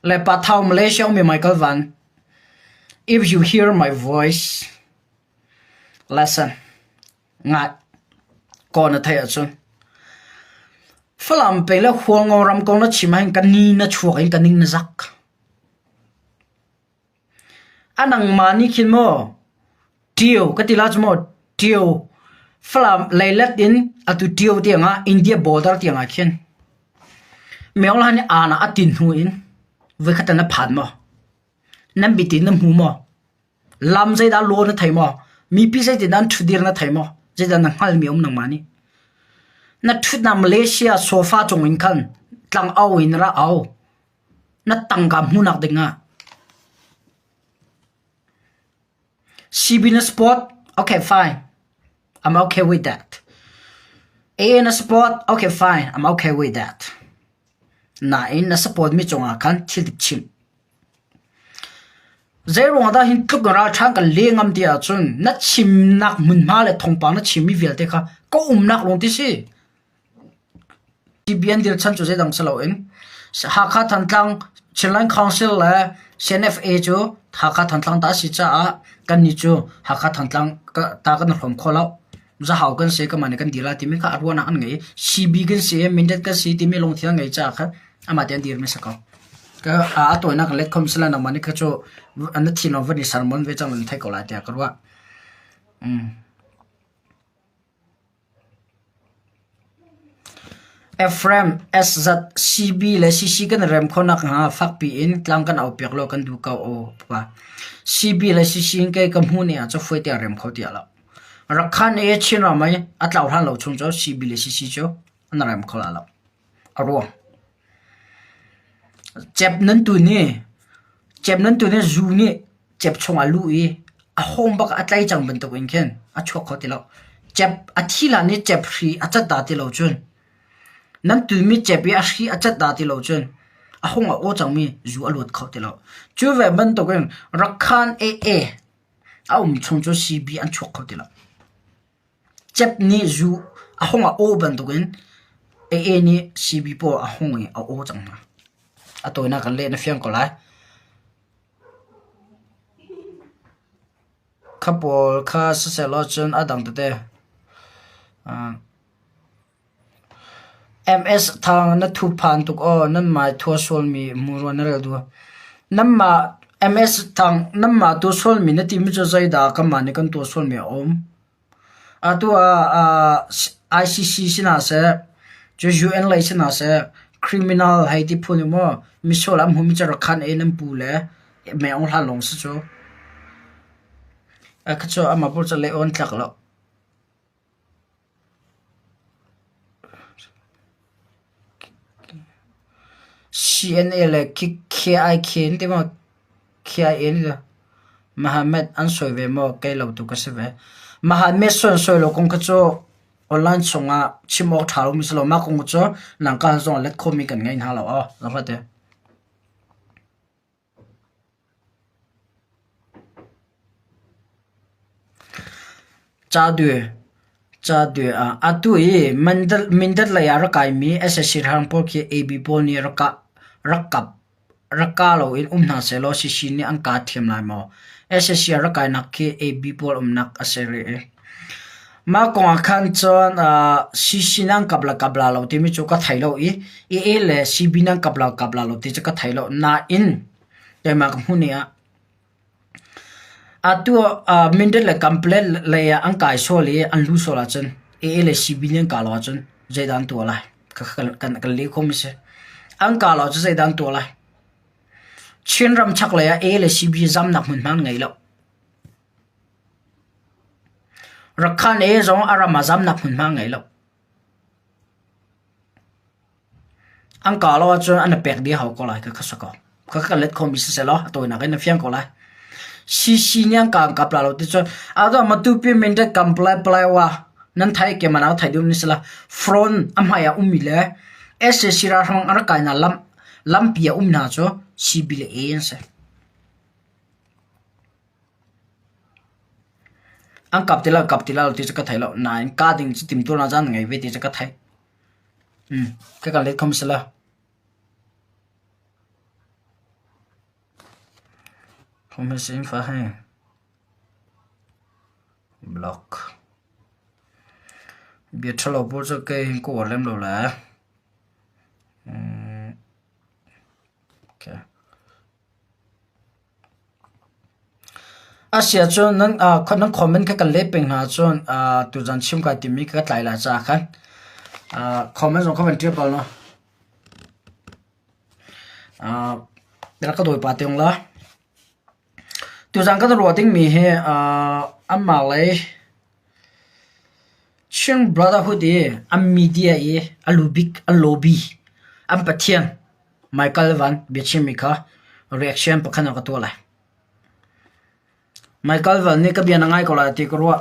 Le Pathau Malaysia ummi Michael Van, if you hear my voice, listen. Ngai. Kaw na theih ahcun. Falam peng le Hualngo ram kong na chim ahhin ka ni na chuak in ka ning na zak. A nangmah nih khin maw Ṭio ka ti la cu maw Ṭio Falam leilet in atu Ṭio tiangah India border tiangah khin Myohla nih aan ah a tin hnu in voikhat na phan maw? Nan bitin na hmu maw? Lam zeidah law na thei maw? Mipi zeitindah an ṭhutdir na thei maw? Zeidah na hngalmi a um nangmah nih? Na ṭhutnak Malaysia sofa cung in khan tlang au in ra au. Na tangka hmuhnak dingah CB na support? Okay, fine. I'm okay with that. AA na support? Okay, fine. I'm okay with that. Nain na support mi cungah khan thil dik chim. Zeiruang dah hin tluk ralṭha kan le ngam ti ahcun na chimnak hmunhma le thawngpang na chimmi vialte kha ka umnak lawng ti si. CBN dirchan cu zeidang si loin Hakha Thantlang Chinland Council le CNFA cu Hakha Thantlang ta a si caah kannih cu Hakha Thantlang ta kan i hrawm kho lo. Zahau kan si kanmah nih kan dir lai timi kha a ruahnak an ngei. CB kan si i Mindat kan si timi lungthin an ngei caah khan amah te an dirmi si ko. A tawinak in let khom sila nangmah nih kha cu na thinlung van i sermon ve cang nan theih ko lai tiah ka ruah. Ephraim, SZ, CB le CC kan i rem khawh nakhnga fakpi in tlang kan aupiak law kan duh ko aw pa. CB le CC in kei ka hmuh ni ah cafuai te a rem kho tiah lo. Rakhan i Chinram i a tlau hlan lo chung cu CB le CC cu an rem kho la lo. A ruang. Cep nan tu ni cep nan tu ni zu nih cep chungah luh i a hawng bak a tlai cang bantuk in khin a chuak kho ti lo. Cep a thi hlan i cep hri a cat dah ti lo cun nan tuimi cep i a hri a cat dah ti lo cun a hung a aw cangmi zu a luat kho ti lo. Cu ve bantuk in Rakhan AA a um chung cu CB an chuak kho ti lo. Cep nih zu a hung a aw bantuk in AA nih CB pawl a hung i a aw cang hna. A tawinak kan leh na fiang ko lai. Kha pawl kha sisehlaw cun a dang tete. MS Thang na thuphan tuk aw nanmah thua sualmi muru na rel duh. Nanmah MS Thang nanmah tuah sualmi na timi cu zeidah kanmah nih kan tuah sualmi a um? Atu ah ICC sinah seh, cu UN lei sinah seh, criminal hei ti phun u maw, misual an hmumi cu rak khan i nan pu le mei aung hlan lawng si cu. Kha cu amah pawl cu leh aw an tlak lo. CNA le KIK an ti maw? KIA nih Muhammad an sawi ve maw? Kei lo tu ka si ve. Muhammad sawi sawi lo kong kha cu online chungah chim awk ṭha lomi si lo. Mah kong cu nangka zong let khomi kan ngei hna lo aw. Zohhmanh. Ca ah atu i Mindat lei ah rak kaimi sac ralhrang pawl khi AB pawl nih rak kap Rak kah loin um hna sehlaw CC nih an kaa thiam lai maw? Sac a rak kainak khi AB pawl umnak a si rih i mah kong ah khan cun CC nan kap le kap la lo timi cu ka thei lo i AA le CB nan kap lo kap la lo ti cu ka thei lo. Nain keimah ka hmuh ni ah atu Mindat le Kanpalet lei ah an kai sual i an luh sual ahcun AA le CB nih an kah lo ahcun zeidah an tuah lai? Kan leh khomi si. An kah lo cu zeidah an tuah lai? Chinram chaklei ah A le CB zamnak hmunhma an ngei lo. Rakhan A zong a ram ah zamnak hmunhma an ngei lo. An kah lo ahcun an i pek dih hau ko lai ka si ko. Ka kan let khomi siseh law a tawinak in na fiang ko lai. CC nih an kah an kap la lo ti cun atu Matupi Mindat Kamplai Palaiwa nan thai ke manau thai dum ni sila front a hmai ah ummi le SAC ralhrang an rak kainak lam lampi ah um hna cu CB le A an si. An kap ti lo kap ti lo ti cu ka thei lo nain ka ding cu timtuarnak caan ngei ve ti cu ka theih. Ka kan let khom sila. Block. Bia ṭhalo pawl cu kei hin ka uar lem lo le. Okay. A si ahcun nan nan comment kha kan leh peng hna ahcun tuzan chim kai timi ka tlai lai caah khan comment zong kha van ṭial bal law. Rak ka dawi pah te ung la. Tuzan kan ruah dingmi hi anmah lei Chin Brotherhood i an media i a lu bik an lobby an pathian Michael Van biachimmi kha reaction pakhat ah ka tuah lai. Michael Van nih ka bia na ngai ko lai ti ka ruah.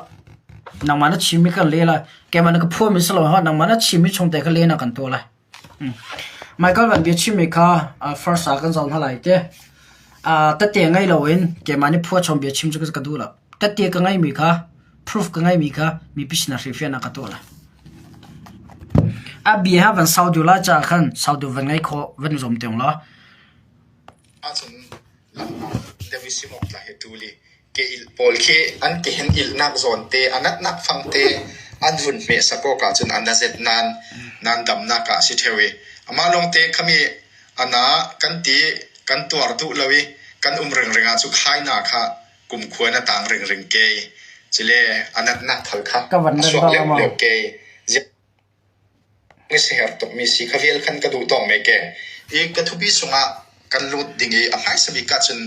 Nangmah na chimmi kan leh lai. Keimah na ka phuahmi si lo nangmah na chimmi chung te kha leh na kan tuah lai. Michael Van biachimmi kha first ah kan zoh hna lai te. Tette ngei loin keimah nih phuahchom biachim cu ka duh lo. Tette ka ngeimi kha proof ka ngeimi kha mipi sinah hrilhfiahnak ka tuah lai. A bia ha van sau deuh lai caah khan sau deuh van ngei khawh van i zuam tiang law. Ahcun lamhnak deuh i sim awk tlak hi ṭul i ke ilh pawl khi an kehen ilhnak zawn te a natnak fang te an vun hmehsak awk ahcun a nazet nan nan damnak ah a si ṭheo i amah lawngte khami a na kan ti kan tuar duh lo i kan um ringring ah cu khaina kha kumkhua na tang ringring ke cile a natnak thal kha Ka van a rat suak bak leuh ama. leuh ke Na siaherh tukmi si kha vial khan ka duh tawk me ke. I ka thupi sungah kan lut ding i a hmaisa bik ahcun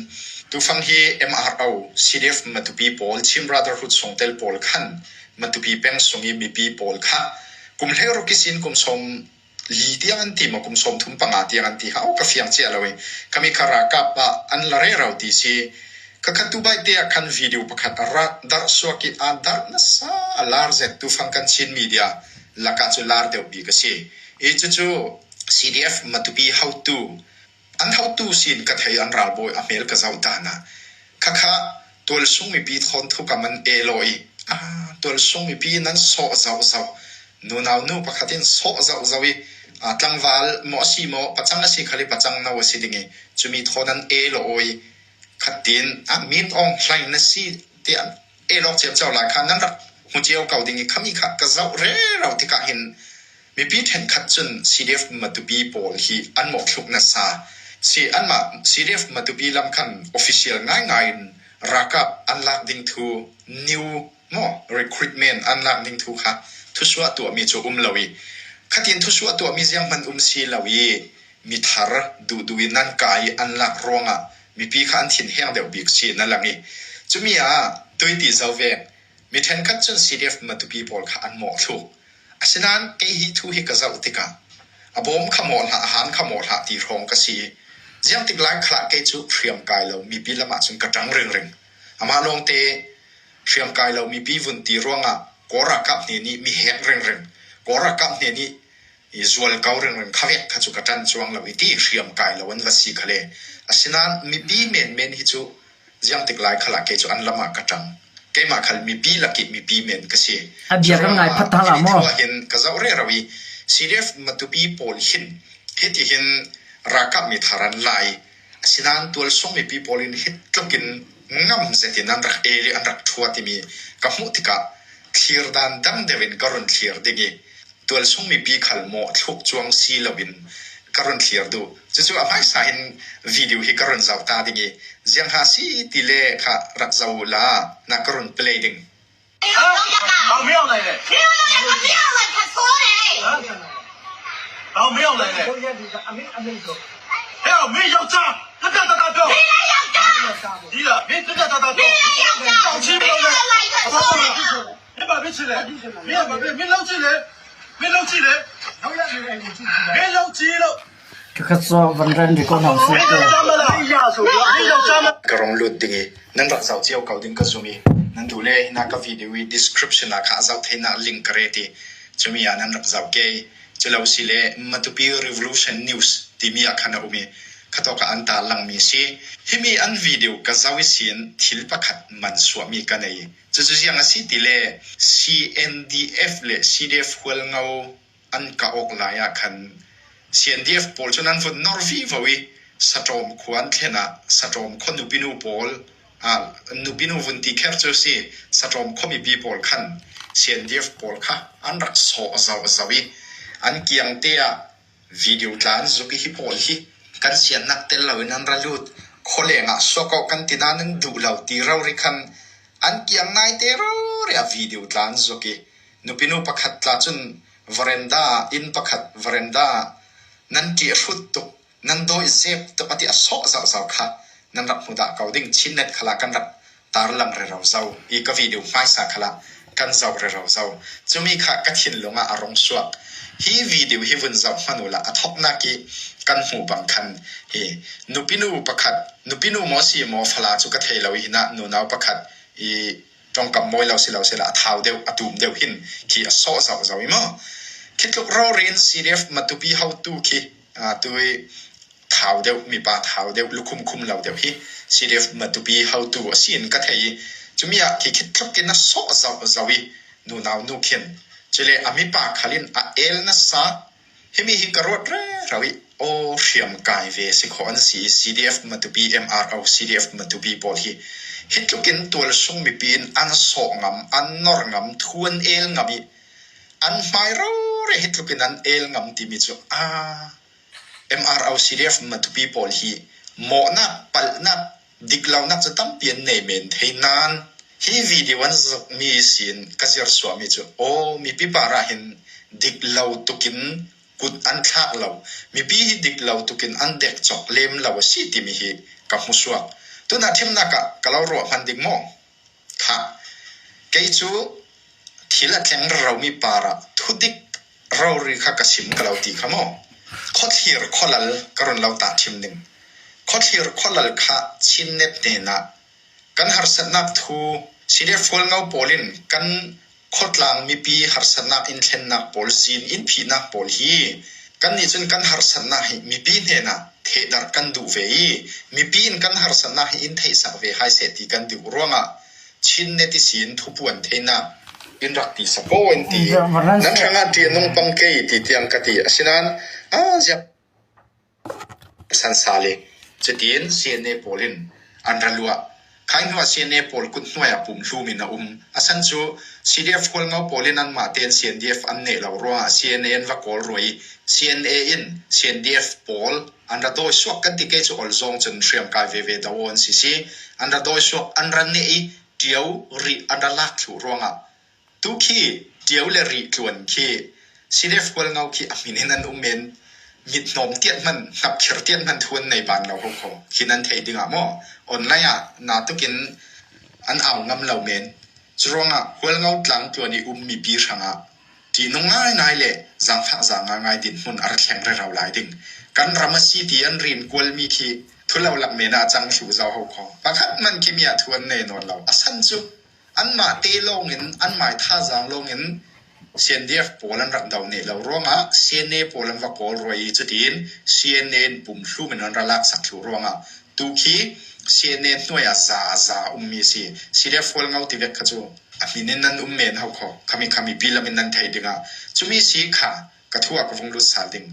tufang hi MRO, CDF Matupi pawl, Chin Brotherhood chungtel pawl khan Matupi peng sung i mipi pawl kha kum hleiruk i sin kum sawm li tiang an ti maw kum sawm thum panga tiang an ti ha ka fiang cia lo i khami kha ralkap ah an la rero ti si. Khakhat tu bai te ah khan video pakhat a ra darh suak i aa darh nasa a lar zet tufang kan Chin media lakah cu lar deuh bik a si. I cucu CDF Matupi haotu an haotu sin ka thei an ralbawi a hmel ka zoh dan ah khakha tualsung mipi thawnthu kam an elaw i ah tualsung mipi nan sawh zoh zoh nunau nu pakhat in sawh zoh zoh i tlangval maw a si maw pacang a si khali pacang no a si ding i cumi thawn an elaw i khatin a min ong hlaing na si tiah elawk ciamco lai kha nan rak hmu cio ko ding i khami kha ka zoh rero tikah hin mipi ṭhenkhat cun CDF Matupi pawl hi an mawhthluk nasa. Si anmah CDF Matupi lam khan official ngaingai in ralkap an lak ding thu new maw recruitment an lak ding thu kha thusuah tuahmi cu um lo i khatin thusuah tuahmi ziang hmanh um si lo i mithar duhduh in nan kai i an lak ruangah mipi kha an thin heng deuh bik si na lang i cumi ah tuiti zo vek mi ṭhenkhat cun CDF Matupi pawl kha an mawhthluk. Asinain kei hi thu hi ka zoh tikah a bawm kha mawh hlah, a han kha mawh hlah ti hrawng ka si. Ziang tik lai khalah kei cu hriam kai lo mipi lam ah cun ka ṭang ringring. Amah lawngte hriam kai lo mipi vun ti ruangah Kawl ralkap hne nih mi hek ringring, Kawl ralkap hne nih i zualko ringring kha vek kha cu ka ṭan cuang lo i ti hriam kai lo an va si kha le asinain mipi menmen hi cu ziang tik lai khal ah kei cu an lam ah ka ṭang keimah khal mipi lakih mipi men ka si A bia kan ngai phat hna hlah maw? hin ka zoh rero i CDF Matupi pawl hin hiti hin ralkap mi thar an lai asinain tualsung mipi pawl in hi tluk in ngam zet in an rak el i an rak ṭhua timi ka hmuh tikah thlir dan dang deuh in ka run thlir ding i tualsung mipi khal maw thluk cuang si loin ka run thlir duh. Cucu a hmaisa hin video hi ka run zoh ta ding i ziang ha si ti le kha rak zoh u la na ka run play ding. Khakhat cu van ren rih ko hna usih. Ka rong lut ding i nan rak zoh cio ko ding ka zum i nan duh le hina ka video i description ah kha a zoh theinak link ka ret i cumi ah nan rak zoh ke i culo si le Matupi Revolution News timi ah khan a um i khatawk ah an tar langmi si. Himi an video ka zoh i sin thil pakhat man suahmi ka nei. Cucu ziang a si ti le CNDF le CDF Hualngo an kah awk lai ah khan CNDF pawl cu nan vun nor vivo i Saṭawm khua an thlen ah Saṭawm khua nupinu pawl. Nupinu vun ti kher cu si saṭawm khuamipi pawl khan CNDF pawl kha an rak sawh zau zau i an kiang te ah video tla an zuk i hi pawl hi kan siannak tel loin an ra lut. Khualeng ah suak awk kan ti nain an duh lo ti rori khan an kiang nai te rori ah video tla an zuk i nupinu pakhat tla cun veranda ah inn pakhat veranda ah nan ṭih hrut tuk nan dawi zep tuk a ti a sawh zohzau kha nan rak hmu dah ko ding Chinnet khala kan rak tarlang rero zo i ka video hmaisa khala kan zoh rero zo cumi kha ka thinlung ah a rung suak hi video hi vun zoh hmanu la a thoknak i kan hmu bang khan hi nupinu pakhat nupinu maw si maw fala cu ka thei lo hi na nunau pakhat i tongkam mawi lo si lo sila a thau deuh a tum deuh hin khi a sawh zoh zo i maw khi tluk rorin CDF Matupi hotu khi tu i thau deuh mipa thau deuh lukhum khum lo deuh hi CDF Matupi hotu a si in ka thei i cumi ah khi khi tluk in a sawh zoh zo i nunau nu khin cule a mipa khalin a el nasa Himi hi ka ruat rero i aw hriam kai ve si khawh an si i CDF Matupi MRO CDF Matupi pawl hi hi tluk in tualsung mipi in an sawh ngam, an nor ngam, thu an el ngam i an hmai rore hi tluk in an el ngam timi cu aa MRO CDF Matupi pawl hi mawhnak, palhnak, Diklonak cu tampi an nei men thei nain hi video an zukmi sin ka zirsuahmi cu aw mipi par ah hin diklo tukin kut an thlak lo, mipi hi diklo tukin an dekcok lem lo a si timi hi ka hmu suak. Tunah thimnak ah ka lo ruah hman ding maw? Khah, kei cu thil a tleng romi par ah thudik rori kha ka sim ka lo ti kha maw? Khuathlir khualal ka run lo tah thim ning. Khuathlir khualal kha Chinnet hnenah kan harsatnak thu CDF Hualngo pawl in kan khuatlang mipi harsatnak in thlennak pawl zin in phihnak pawl hi kannih cun kan harsatnak hi mipi hnenah thehdarh kan duh ve i mipi in kan harsatnak hi in theihsak ve hai seh ti kan duh ruangah Chinnet i sin thupuan theinak in rak ti sakaw in ti nan hrangah ṭih a nung pang kei ti tiang ka ti asinain ah ziak sansa le cutin CNA pawl in an ra luah khai hnuah CNA pawl kut hnuai ah pumhlum in a um asan cu CDF hualngo pawl in anmah tein CNDF an neh lo ruangah CNA an va kawl rua i CNA in CNDF pawl an ra dawi suak kan ti kei cu ol zong cun hriamkai veve do an si si an ra dawi suak an ra neh i ṭio rih an ra lak thlu ruangah tu khi ṭio le rih tluan khi CDF hualngo khi a min in an um men mithnawm tiat hman hnapkhir tiat hman thu an nei ban lo ho kho khi nan theih dingah maw online ah na tukin an au ngam lo men curuangah hualngo tlang tluan i um mipi hrangah Ṭihnung ngaingai le zaangfah zaang ngaingai dinhmun a ra thleng rero lai ding. Kan ram a si ti an rin kualmi khi thulo lak men ah a cang thlu zau ho kho. Pakhat hmanh khi mi ah thu an nei nawn lo. A san cu anmah te lawngin anmai thazaang lawngin CNDF pawl an rak do ne lo ruangah CNA pawl an va kawl rua i cutin CNA in pumhlum in an ra laksak thlu ruangah tu khi CNA hnuai ah za ummi a si. CDF Hualngo ti vek kha cu a min in nan um men hau kho khami khami pi lam in nan thei dingah cumi si kha ka thu ah ka vung lut sal ding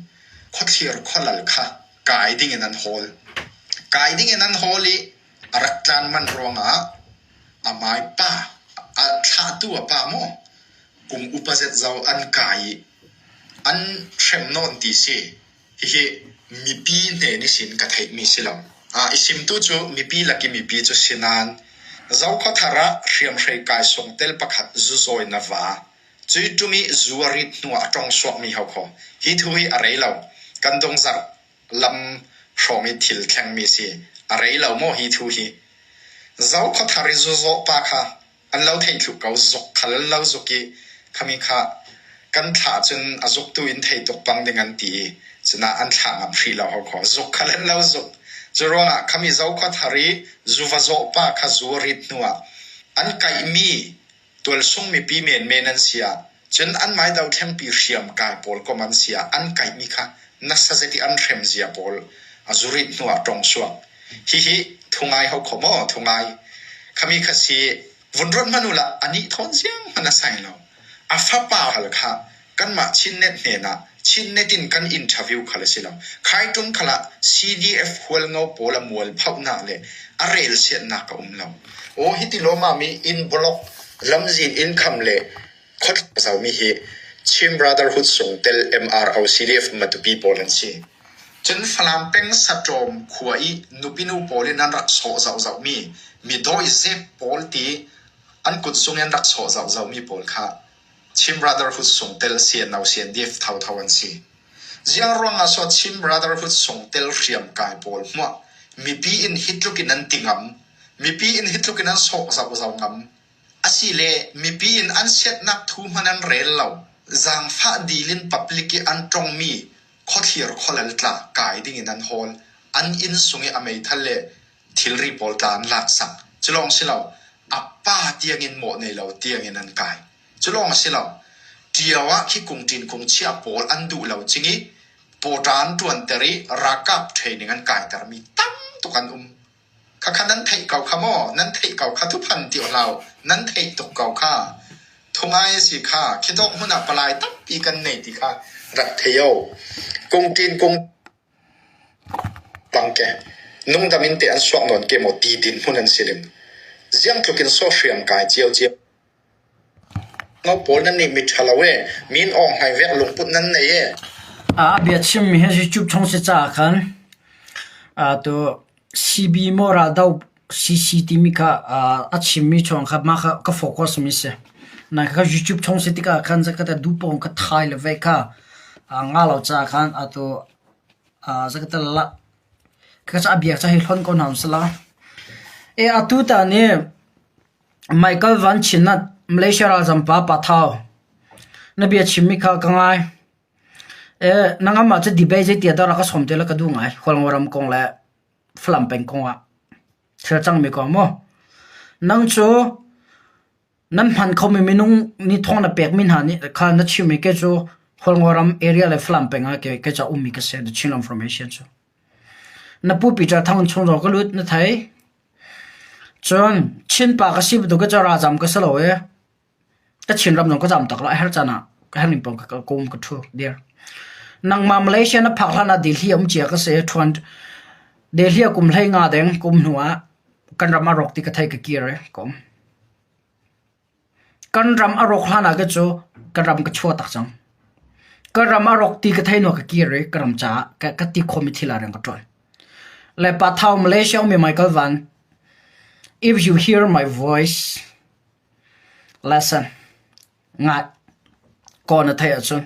khuathlir khualal kha kai ding in an hawl kai ding in an hawl i a rak tlan man ruangah a mai pa a thlahtu a pa maw kum upa zet zo an kai i an hrem nawn ti si Hihi mipi hnen ihsin ka theihmi si lo. I simtu cu mipi lak i mipi cu si nain Zokhawthar ah hriamhrei kaisung tel pakhat zuzawi na va. Cui ṭum i zu a rit hnu ah a tong suakmi ho kho. Hi thu hi a rei lo. Kan dungzarh lam hrawng i thil thlengmi si. A rei lo maw hi thu hi? Zokhawthar i zuzawh pa kha an lo thei thlu ko zuk khal an lo zuk i khami kha kan thlah cun a zuktu in thei tuk pang ding an ti i cunah an thlah ngam hrih lo ho kho zuk khal an lo zuk cu ruangah khami zokhua thar i zuva zawh pa kha zu a rit hnuah an kaihmi tualsung mipi menmen an si ah cun an mai dothlengpi hriam kai pawl kom an si ah an kaihmi kha nasa zet i an hrem zia pawl a zurit hnuah tong suak Hihi thungai ho kho maw thungai khami kha si vun ruat hmanh u la anih thawn ziang hmanh a sai lo. A fapa hal kha kanmah Chinnet hnenah Chinnet in kan interview khal a si lo. Khaiṭum khal ah CDF Hualngo pawl a mual phohnak le a rel siannak a um lo. Aw hiti lawmmam i inn block lamzin inn kham le khuathla zomi hi Chin Brotherhood sungtel MRO CDF Matupi pawl an si. Cun Falam peng Saṭawm khua i nupinu pawl in an rak sawh zohzohmi mi dawizep pawl ti an kutzung in an rak sawh zohzohmi pawl kha Chin Brotherhood sungtel CNO CNDF thotho an si. Ziang ruangah so Chin Brotherhood sungtel hriamkai pawl hmuah mipi in hi tluk in an ti ngam, mipi in hi tluk in an sawk zohzo ngam, asile mipi in an siatnak thu hmanh an rel lo, zaangfah dil in public i an tongmi khuathlir khualal tla kai ding in an hawl, an inn sung i a meithal le thilri pawl tla an laksak. Cu lawng si lo, a pa tiangin mawh nei lo tiangin an kai. Cu lawng a si lo, Ṭio ah khi kungṭin kungchia pawl an duh lo cing i pawṭa an ṭuanter i ralkap training an kaitermi tam tuk an um. Khakha nan theih ko kha maw? Nan theih ko kha thuphan ti hlah u. Nan theih tuk ko kha. Thungai a si kha. Khitawk hmun ah palai tampi kan nei ti kha rak thei o. Kungṭin kung Bangke, nungdam in teh an suak nawn ke maw ti dinhmun an si ling. Ziang tluk in saw hriam kai ciocio. Ngo pawl nan nih mi ṭhalo e, min awng hnai vek lungput nan nei e. A bia chimmi hi YouTube chung si caah khan tu CB maw raldo CC timi kha a chimmi chung kha mah kha ka focus mi si. Nai kha YouTube chung si tikah khan zakhat ah duhpaoh ka thai le ve kha nga lo caah khan atu zakhat la ka ca biak ca hi hlon ko hna usila. E atu ta nih Michael Van Chinat Malaysia ralzam pa Pathau na bia chimmi kha ka ngai. E nangmah cu debate zei tiah dah rak ka sawm te la ka duh ngai. Hualngo ram kong le Falam peng kong ah thil cangmi kong maw? Nang cu nan hman khomi minung nih thawng na pekmi hna nih kha na chimmi ke cu Hualngo ram area le Falam peng ah ke ke ca ummi ka si the Chin Information cu. Na pu Peter Thang chung zong ka lut na thei. Cun Chin pa ka si bantuk ka ca ralzam ka si lo i Ka Chinram zong ka zam tak lo. A herh caan ah ka herh ning paoh ka kum ka ṭhu dir. Nangmah Malaysia na phak hlan ah Delhi um cia ka si. Ṭhuan Delhi ah kum hlei nga deng kum hnu ah kan ram a rawk ti ka thei ka kir i ka um. Kan ram a rawk hlan ah ka cu ka ram ka chuah tak cang. Ka ram a rawk ti ka thei hnu ah ka kir i ka ram caah ka, ka ti khomi thil ah rian ka ṭuan. Le Pathau Malaysia ummi Michael Van, if you hear my voice, Lesson ngai kaw na theih ahcun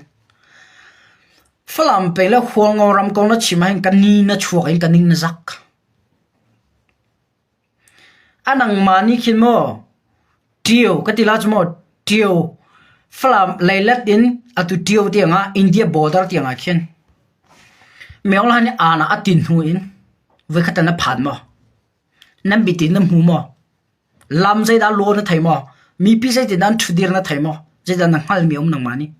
Falam peng le Hualngo ram kong na chim ahhin ka ni na chuak in ka ning na zak. A nangmah nih khin maw Ṭio ka ti la cu maw Ṭio Falam leilet in atu Ṭio tiangah India border tiangah khin Myohla nih aan ah a tin hnu in voikhat na phan maw? Nan bitin na hmu maw? Lam zeidah law na thei maw? Mipi zeitindah an ṭhutdir na thei maw? Zeidah na hngalmi a um nangmah nih?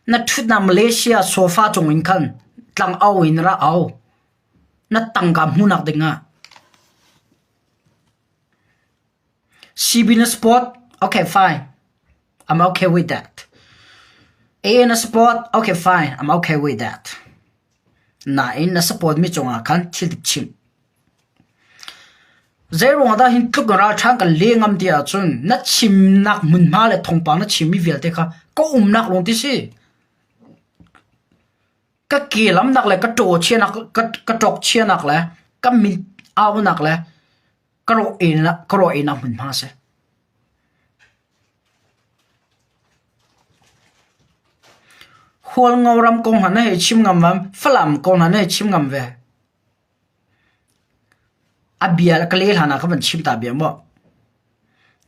Na ṭhutnak Malaysia sofa cung in khan tlang au in ra au. Na tangka hmuhnak dingah. CB na support? Okay, fine. I'm okay with that. AA na support? Okay, fine. I'm okay with that. Nain na support mi cungah khan thil dik chim. Zeiruangah dah hin tluk ralṭha kan le ngam ti ahcun na chimnak hmunhma le thawngpang na chimmi vialte kha ka umnak lawng ti si. Ka ke lamnak le ka ṭaw chianak ka ka ṭawk chianak le ka mit aunak le ka rawh einak ka rawh einak hmunhma a si. Hualngo ram kong hna na hei chim ngam vam, Falam kong hna na hei chim ngam ve. A bia ka leh hlan ah ka van chim ta bia maw.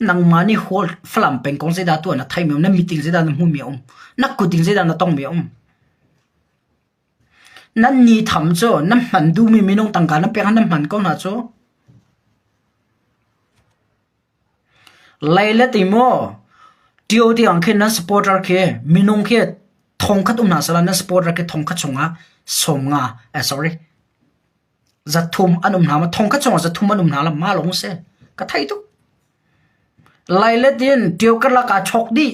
Nangmah nih hawl Falam peng kong zeidah tuah na theimi um, na meeting zeidah na hmuhmi a um, na kut in zeidah na tongmi a um. Nan ni tham cu na hman duhmi minung tangka na pek ah na hman ko hna cu. Lei le ti maw ṭio tiang khin nan supporter khi minung khi thongkhat um hna sehla nan supporter khi thongkhat chungah 50 eh sorry 300 an um hna ma thongkhat chungah 300 an um hna la ma lawng si ka thei tuk. Lai le tin ṭio karlak aa chawk dih.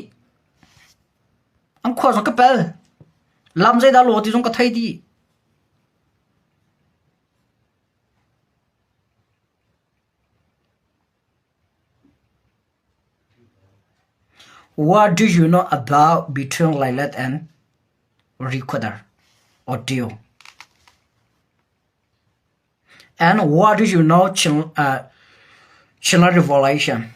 An khua zong ka pel. Lam zeidah law ti zong ka thei dih. What do you know about between Lailet and Recorder audio? And what do you know Chin, uh, Chinla Revelation?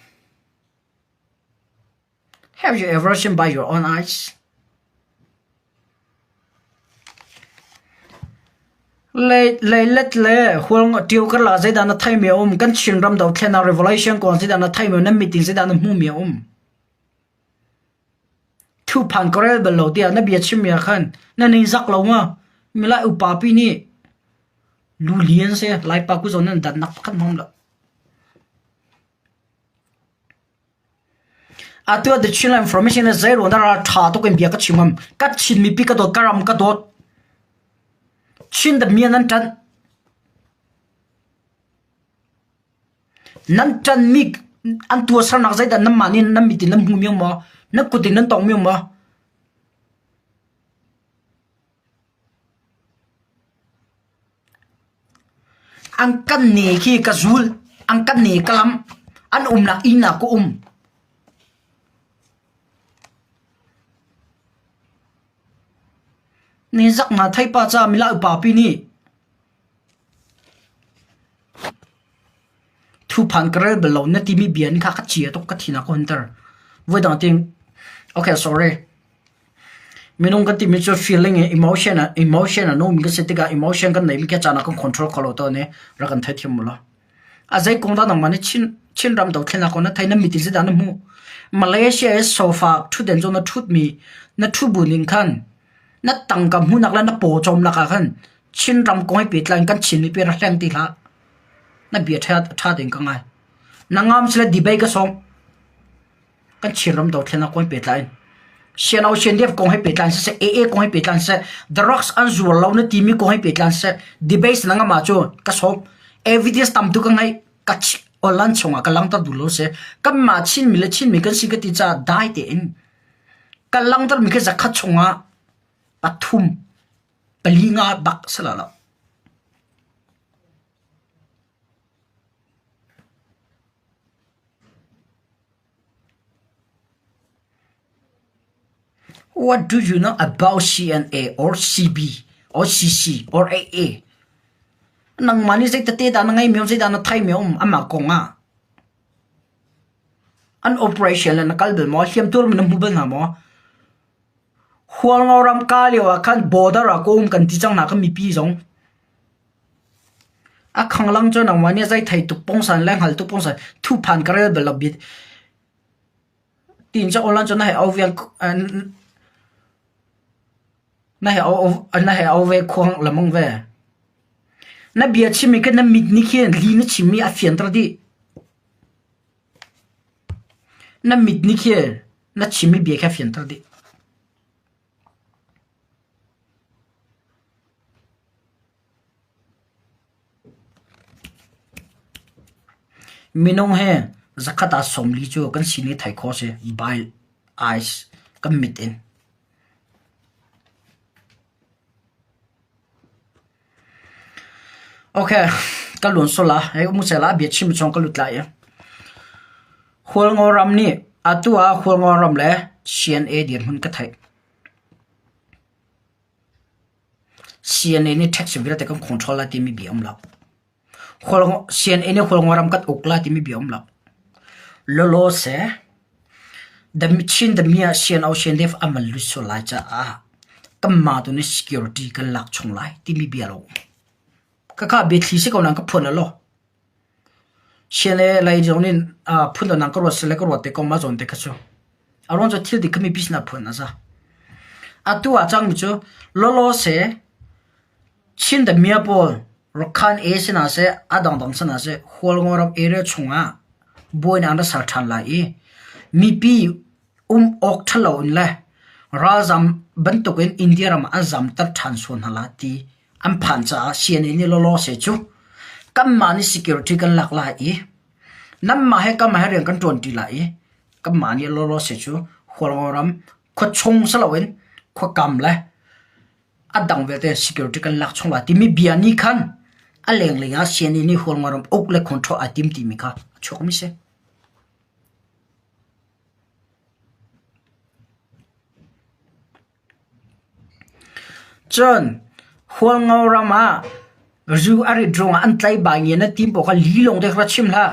Have you ever seen by your own eyes? Leilet le hual ṭio karlak zeidah na theimi a um? Kan Chinram dothlennak revolution kong zeidah na theimi na meeting zeidah na hmuhmi a um? Thuphan ka rel bal lo tiah na bia chimmi ah khan na ningzak lo ma? Milai upa pi nih lu lian si Laipa ku zawn nan dannak pakhat hmang lo. Atu ah The Chinland Information le zeiruang dah ral ṭha tuk in bia ka chim ngam. Ka Chin mipi ka dawt, ka ram ka dawt. Chin damian nan ṭanh. Nan ṭanmi an tuahsernak zeidah nanmah nih nan mit in nan hmu mi maw? Nan kut in nan tong mi maw? An kan ne khi ka zul, an kan ne ka lam, an umnak inn ah ka um. Ni zak na theipa ca mila upa pi nih thuphan ka rel bal lo na timi bia ni kha ka chia tuk ka thin a ka hunter. Voi dang ting okay sorry. Minung kan timi cu feeling i emotion ah emotion a nungmi kan si tikah emotion kan neimi khi a caan ah kan control kho lo tawn i rak kan theithiam ulaw. A zei kong dah nangmah nih Chin Chinram dothlennak kong na thei na mit in zeidah na hmuh? Malaysia i sofa ṭhutden cu na ṭhutmi na ṭhu bu ning khan na tangka hmuhnak le na pawcawmnak ah khan Chinram kong he pehtlai in kan Chin mipi rak hleng ti hlah. Na bia ṭha ṭha tein ka ngai. Na ngam sile debate ka sawm. Kan Chinram dothlennak kong he pehtlai in Siano Sianliap kong he pehtlai in siseh, AA kong he pehtlai in siseh, drugs an zuar lo na timi kong he pehtlai in siseh, debate na ngam ahcun ka sawm. Evidence tam tuk ka ngeih. Ka online chungah ka langhter duh lo si. Kanmah Chinmi le Chinmi kan si ka ti caah dai tein ka langhtermi khi zakhat chungah pathum pali nga bak si lo. What do you know about CNA or CB or CC or AA? Nangmah nih zeitete dah na ngeimi um, zeidah na theimi um amah kong ah? An operation le na kal bal maw? Hliamtuar mi na hmu bal hna maw? Hualngo ram ka lio ah khan border ah ka um kan ti cang hna kan mipi zong. A khanglang cu nangmah nih zei thei tuk pungsan le hngal tuk pungsan thuphan ka rel bal lo bit. Tin cu online cu na hei au vial na hei au na hei au ve khuang lamang ve. Na bia chimmi khi na mit nih khin li na chimmi a fianter dih. Na mit nih khin na chimmi bia khi a fianter dih. Minung hi zakhat ah 40 cu kan sin i thei khawh a si. By eyes kan mit in. Okay, ka luan sual la. Hei um seh la bia chim chung ka lut lai i. Hualngo ram nih atu ah Hualngo ram le CNA dirhmun ka theih. CNA nih tax vialte kan control lai timi bia um lo. CNA nih Hualngo ram kan uk lai timi bia um lo. Lawlaw seh the Chin the Mia CNO CNDF an van lut sual lai caah kanmah tu nih security kan lak chung lai timi bia lo. Khakha biathli si ko nain ka phuan lo. CNA lei zong nih phun dang ka ruat sile ka ruat te ko mah zawn te kha cu. A ruang cu thil dik kha mipi sinah phuan a za. Atu ah cangmi cu lawlaw seh Chin the Mia pawl Rakhine A sinah seh a dangdang sinah seh Hualngo ram area chungah buainak an ra ser ṭhan lai i mipi um awk ṭhalo in le ralzam bantukin India ram ah an zamter ṭhan sual hna lai ti an phan caah CNA nih lawlaw seh cu kanmah nih security kan lak lai i nanmah he kanmah he rian kan ṭuanṭi lai i kanmah nih lawlaw seh cu Hualngo ram khuachung si loin khuakam le. A dang vialte security kan lak chung lai timi bia nih khan a lenglei ah CNA nih Hualngoram uk le control ai tim timi kha a chuakmi si. Cun Hualngoram ah zu a rit ruangah an tlaih bai ngian na tim pawl kha li lawng te kha ra chim hlah.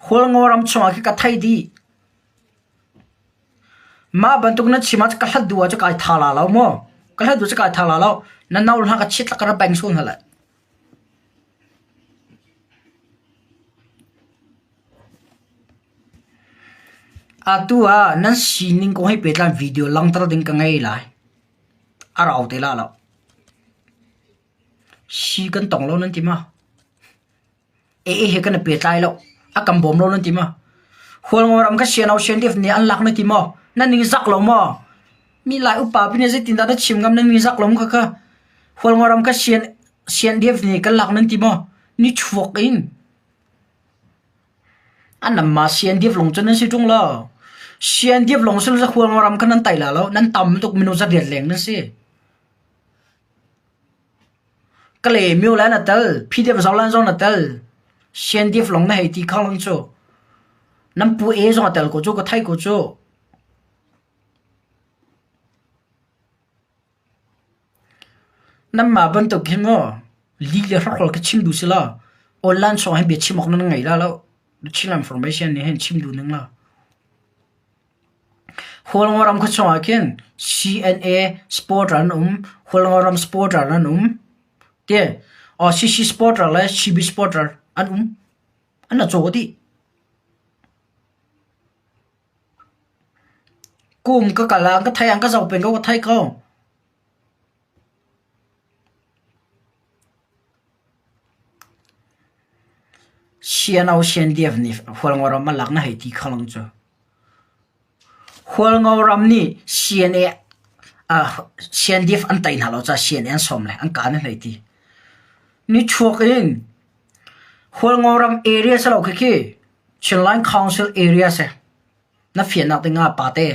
Hualngoram chungah khi ka theih dih. Mah bantuk na chim ah ka hlat duh ah cu kai tha la lo maw? Ka hlat duh cu kai tha la lo. Na no hna ka chit la ka ra beng sual hna lai. Atu ah nan sining kong he pehtlai video langhter ding ka ngei lai. A rau te la lo. Si kan tong lo nan ti ma? AA he kan i pehtlai lo. A kan bawm lo nan ti ma? Hualngoram ka sian sian def nih an lak na ti maw? Nan ning zak lo maw? Mi lai upa pin zeitindah na chim ngam nan ning zak lo kha kha. Hualngoram ka sian sian def nih kan lak nan ti maw? Ni chuak in. An namma sian def long cun nan si ṭung lo. Sian def long sul Hualngoram kha nan tai la lo. Nan tam tuk minung zariat leng nan si. Kalaymyo le na tel, PDF Zoland zong na tel, CNDF lawng na hei ti khanglang cu. Nan pu E zong a tel ko cu, ka theih ko cu. Nanmah bantuk hin maw li le hrokhrawl ka chim duh si lo. Online sawng hin bia chim awk nan ngei la lo. Chin information nih hin chim duh ning lo. Hualngoram khua chungah khin CNA supporter an um, Hualngoram supporter an um, ti CC supporter le CB supporter an um. An ra caw dih. Kum ka kal ah ka thei an ka zoh peng ko ka thei ko. Siano siandiaf nih Hualngoram a lak na hei ti kho lang cu. Hualngoram nih CNA CNDF an tei hna lo caah CNA an sawm le an kaa na hlei ti. Nichuak in Hualngoram area si lo khikhi Chinland Council area si. Na fiannak ding ah pate.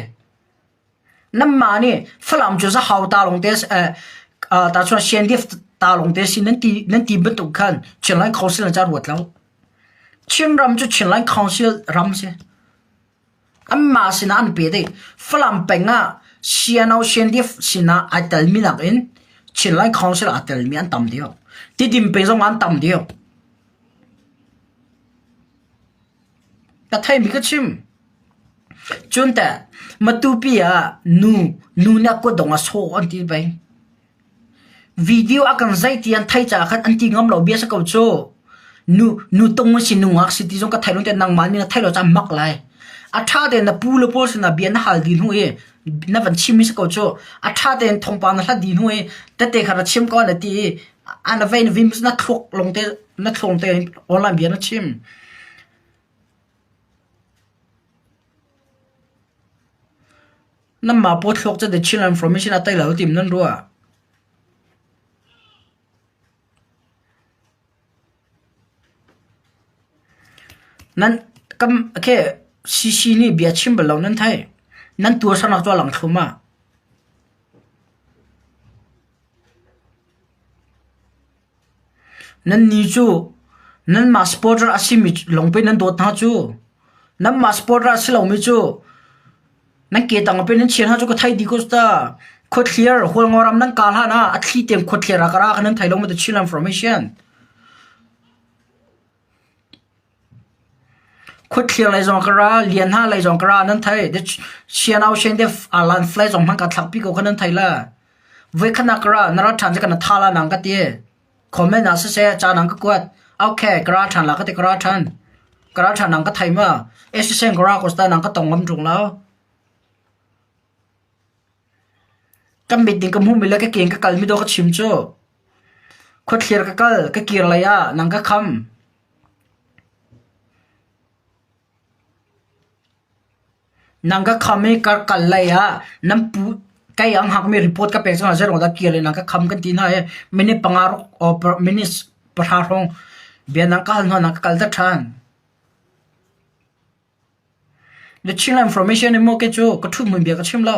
Nanmah nih Falam cu Zahau ta lawng te ta chuan CNDF ta lawng te si nan ti nan ti bantuk khan Chinland Council an ca ruat lo. Chinram cu Chinland Council ram si. Anmah sinah an pe dih. Falam peng ah CNO CNDF sinah ai telmi nakin Chinland Council aa telmi an tam deuh. Tidim peng zong an tam deuh. Ka theimi ka chim. Cun teh Matupi ah nu nu nih a kutdong a sawh an ti peng. Video a kan zei ti an theih caah khan an ti ngam lo bia si ko cu. Nu nu tung a si nungak si ti zong ka thei lo tiah nangmah nih na theih lo caah mak lai. A ṭha tein na pu le pawl sinah bia na hal dih hnu i na van chim mi si ko cu. A ṭha tein thawngpang na hlat dih hnu i tete kha ra chim ko na ti i a na vei na vim na thluak lawng te na thluang te online bia na chim. Nanmah paw thluak cu The Chin Information ah tei lo tim nan ruah. Nan kam okay CC nih bia chim bal lo nan thei. Nan tuarsanak cu a lang thlum ah. Nannih cu nanmah supporter a simi lawng pei nan dawt hna cu. Nanmah supporter a si lomi cu nan ke tang ah pei nan chia hna cu ka thei dih ko ta. Khuathliar Hualngoram nan kal hlan ah a thli tein khuathliar ah ka ra kha nan thei lo maw The Chin Information. Khuathliar lei zong ka ra, Lianhna lei zong ka ra nan thei. Sianau Shen te alan flight zong hmang ka thlakpi ko kha nan thei la. Voikhat nak ka ra, na ra ṭhan cu ka na tha la nang ka ti. Comment ah siseh ca nang ka kuat. Okay, ka ra ṭhan la ka ti ka ra ṭhan. Ka ra ṭhan nang ka thei ma. Assistant ka ra ko sta nang ka tong ngam ṭung lo. Ka mit ding ka hmuhmi le ka ke in ka kalmi dawh ka chim cu. Khuathlir ka kal, ka kir lei ah nang ka kham. Nang ka kham i ka kal lei ah nan pu kei ang hakmi report ka pek cang ah zeiruang dah kir in nang ka kham kan ti hna i minute panga or minute pahra hrawng bia nang ka hal hnu ah nang ka kal ter ṭhan. The Chin information in maw kei cu ka ṭhut hmun bia ka chim lo.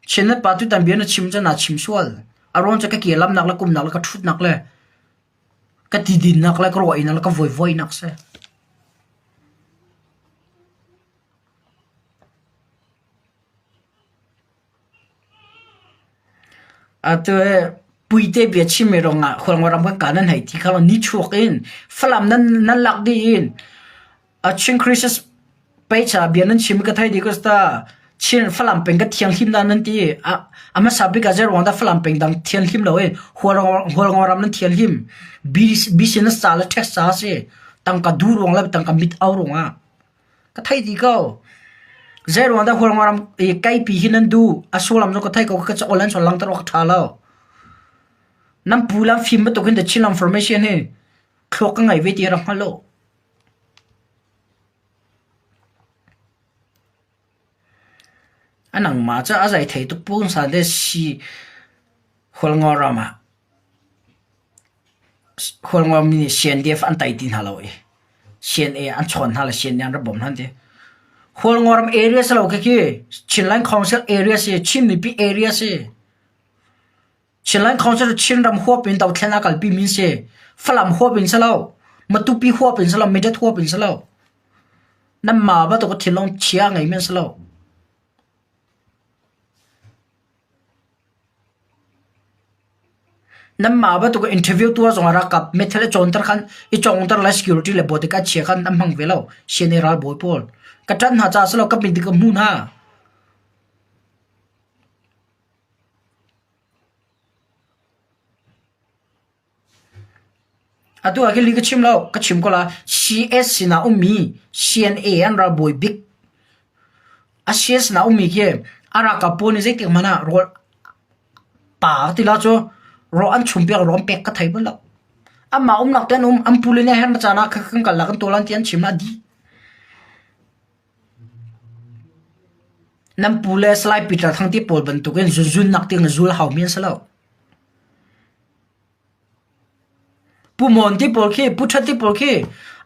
Chinnet pa tutan bia na chim cu naa chim sual. A ruang cu ka ke lamnak le kumnak le ka ṭhutnak le ka tidinnak le ka ruahinak le ka voivoinak si. Atu hi puite bia chimmi ruangah Khualngo ram kan ka nan hei ti kha nichuak in Falam nan nan lak dih in a Chin Christmas page ah bia nan chim ka thei dih ko ta Chin Falam peng ka thianghlim dah nan ti a a hmasa bik ah zei ruang dah Falam peng dang thianghlim lo i Hualngo ram nan thianghlim business ca le tax ca a si tangka duh ruang le tangka mit au ruangah Ka theih dih ko. Zeiruang dah Hualngoram i keipi hi nan duh? A sullam cu ka thei ko. Ka ca online chuan langhter awk a ṭha lo. Nan pu lam fim bantuk hin the Chin Information hi thluak ka ngei ve ti rak hngal lo. A nangmah cu a zei thei tuk pungsan te si Hualngoram ah Khualngomi nih CNDF an tei ti hna lo i CNA an chawn hna le CNA an rak bawmh hna an ti. Hualngoram area si lo khikhi Chinland Council area si Chin mipi area si. Chinland Council cu Chinram huap in dothlen a kalpi mi si. Falam huap in si lo. Matupi huap in si lo. Medet huap in si lo. Nan ma bantuk thinlung chia ngei mi an si lo. Nanmah bantuk interview tuah zongah ralkap meithal i cawnter khan i cawngter le security le bodyguard chia khan an hmang ve lo. CNA ralbawi pawl. Ka ṭanh hna caah si lo ka mit ka hmu hna. Atu ah khi ka chim lo, ka chim ko la. CS sinah ummi CNA an ralbawi bik. A CS sinah ummi khi a ralkap pawl nih zeitik hmanh ah rawl pa ti la cu rawl an chum piak rawl an pek ka thei bal lo. Amah umnak te an um, an pule nih a herh caan ah kan kal la kan tuah lan ti an chim a dih. Nan pu le Salai Peter Thang ti pawl bantukin zunzunnak tiang zul haumi an si lo. Pu Mon ti pawl khi, Pu Ṭhat ti pawl khi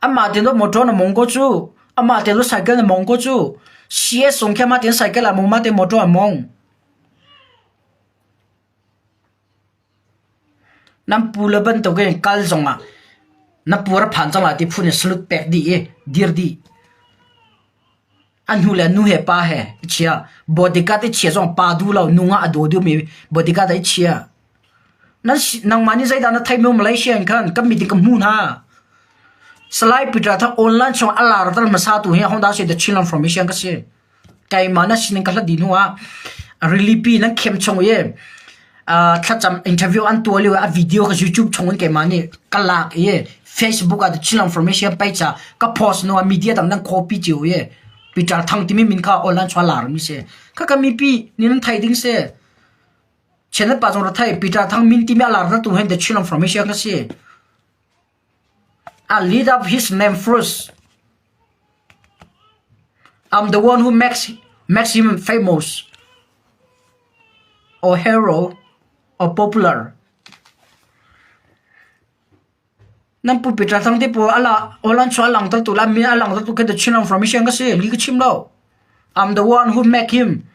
amah tein motor na mong ko cu, amah tein cycle na mong ko cu. CS zong khi amah tein cycle a mong, amah tein motor a mong. Nan pu le bantukin kal zongah na pu ra phan cang lai ti phun in salute pek dih i dir dih. A hnu le nu he pa he i chia. Bodyguard i chia zong pa duh lo, nu ngah a daw duhmi bodyguard ah i chia. Nan nangmah nih zeidah na theih mi Malaysia in khan kan mit in ka hmu hna. Salai Peter Thang online chung a lar tar hmasa tu hi Honda si the Chinland Formation ka si. Keimah na sin in ka hlat dih hnu ah rilipi nan khem chung i thlacam interview an tuah lio a video ka YouTube chung in keimah nih ka lak i Facebook ah Chinland Formation page ah ka post hnu ah media dang nan copy cio i Peter Thang timi min kha online chuah lar mi si. Kha ka mipi nih nan thei ding si. Channel pa zong ra thei Peter Thang min timi a lar tu hen the Chinland Formation ka si. I lead up his name first. I'm the one who makes makes him famous or hero or popular. Nan pu Peter Thang te pawl ala olan chu alang tar tu la mi alang tar tu khe the Chin information ka si li ka chim lo. I'm the one who make him.